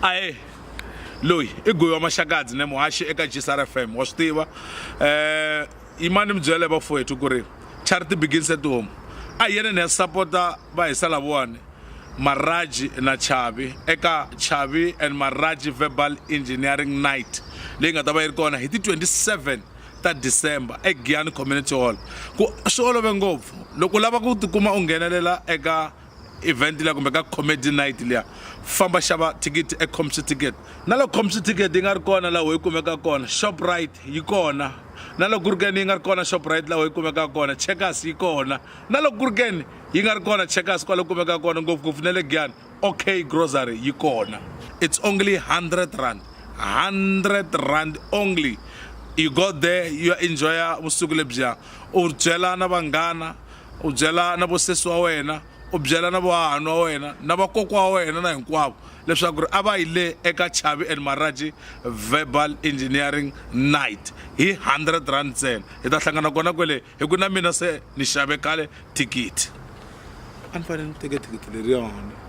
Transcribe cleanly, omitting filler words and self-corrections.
Ahe, loyi i Guyi wa Maxakadzi ne muhaxi eka GSR FM, wa swi tiva. Yimani mi byele vafowethu ku ri charity begins at home. A hi yeneni hi ya sapota va hisa lavawani Maraji na Chavi eka Chavi and Maraji Verbal Engineering Night leyi nga ta va yi ri kona hi ti 27 ta December eGiyani Community Hall. Ku swi olove ngopfu loko u lava ku tikuma u nghenelela eka event liya kumbe ka comedy night liya, famba xava thikithi eCompsy Ticket. Na loko Compsy Ticket yi nga ri kona laha yi kumekaka kona, Shoprite yi kona. Na loko ku ri keni yi nga ri kona Shoprite laha yi kumekaka kona, Checkers yi kona. Na loko ku ri keni yi nga ri kona Checkers kwale kumekaka kona, ngopfungopfu na le Giyani, OK Grocery yi kona. It's only R100, R100 only. You go there you ya enjoy-a vusiku lebyiya, u byela na vanghana, u byela na vosesi wa wena, u byela na vohahani wa wena na vakokwa wa wena na hinkwavo leswaku ri a va yi le eka Chavi and Maraji Verbal Engineering Night hi R100 ntsena. Hi ta hlangana kona kwele hi ku na mina se ni xave khale thikithi. A ni fanele ni teke thikithi leriyani.